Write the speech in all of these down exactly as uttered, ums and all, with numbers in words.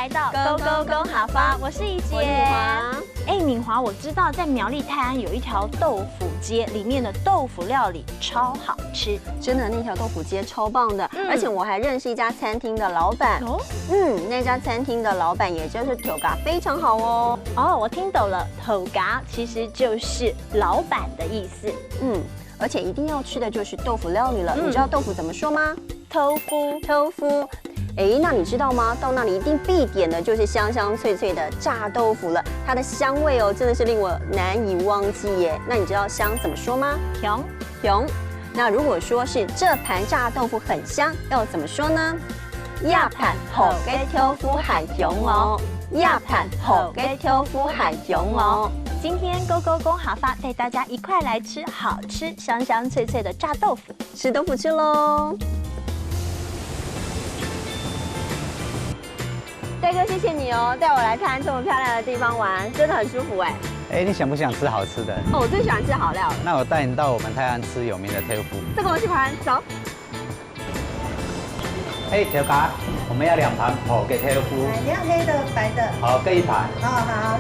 到勾勾工好发，我是怡姐。我是敏华。哎，敏华，我知道在苗栗泰安有一条豆腐街，里面的豆腐料理超好吃。真的，那条豆腐街超棒的，嗯。而且我还认识一家餐厅的老板。哦。嗯，那家餐厅的老板也就是头家非常好哦。哦，我听懂了，头家其实就是老板的意思。嗯，而且一定要吃的就是豆腐料理了。嗯。你知道豆腐怎么说吗？豆腐。豆腐。诶，那你知道吗？到那里一定必点的就是香香脆脆的炸豆腐了，它的香味哦，真的是令我难以忘记耶。那你知道香怎么说吗？香。香。那如果说是这盘炸豆腐很香，要怎么说呢？這盤烰个豆腐還香哦，這盤烰个豆腐還香哦。今天勾勾工好发带大家一块来吃好吃、香香脆脆的炸豆腐。 吃豆腐去喽。戴哥，谢谢你哦，带我来看这么漂亮的地方玩，真的很舒服哎。哎，你想不想吃好吃的？哦，我最喜欢吃好料了。那我带你到我们泰安吃有名的豆腐。这个我喜欢，走。哎，头家，我们要两盘烰个豆腐。哎，你要黑的、白的？好，各一盘。哦，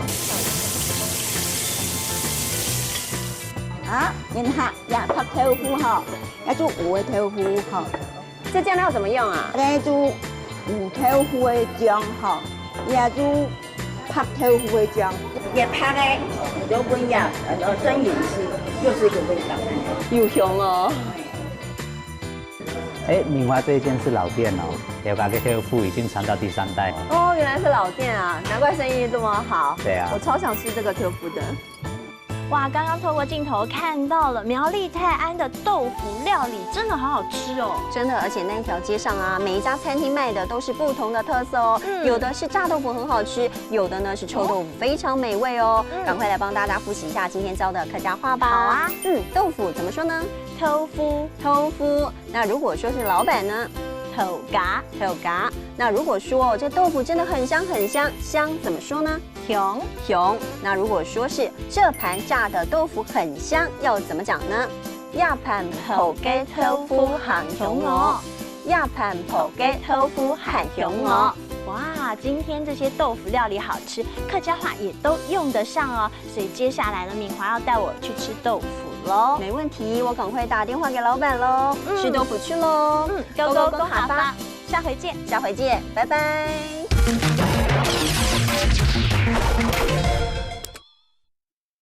好。啊，你看， 這白豆腐吼，這就烏个豆腐吼。这酱料怎么用啊？這就烏豆腐个醬吼，這就白豆腐个醬。這白个，你就闻下，呃，真有趣，又是一个味道。有香哦。哎，敏华这一间是老店哦，刘家个豆腐已经传到第三代哦。哦，原来是老店啊，难怪生意这么好。对啊。我超想吃这个豆腐的。 哇，刚刚透过镜头看到了苗栗泰安的豆腐料理，真的好好吃哦。真的，而且那一条街上啊，每一家餐厅卖的都是不同的特色哦。嗯。有的是炸豆腐很好吃，有的呢是臭豆腐非常美味哦。嗯。赶快来帮大家复习一下今天教的客家话吧。好啊。嗯，豆腐怎么说呢？豆腐。豆腐。那如果说是老板呢？头家。头家。那如果说这豆腐真的很香很香，香怎么说呢？ 香。香。那如果说是这盘炸的豆腐很香，要怎么讲呢？這盤烰个豆腐還香哦。這盤烰个豆腐還香哦。哇，今天这些豆腐料理好吃，客家话也都用得上哦。所以接下来呢，敏华要带我去吃豆腐喽。没问题，我赶快打电话给老板喽。嗯。吃豆腐去喽。嗯，勾勾工好发，下回见。下回见，拜拜。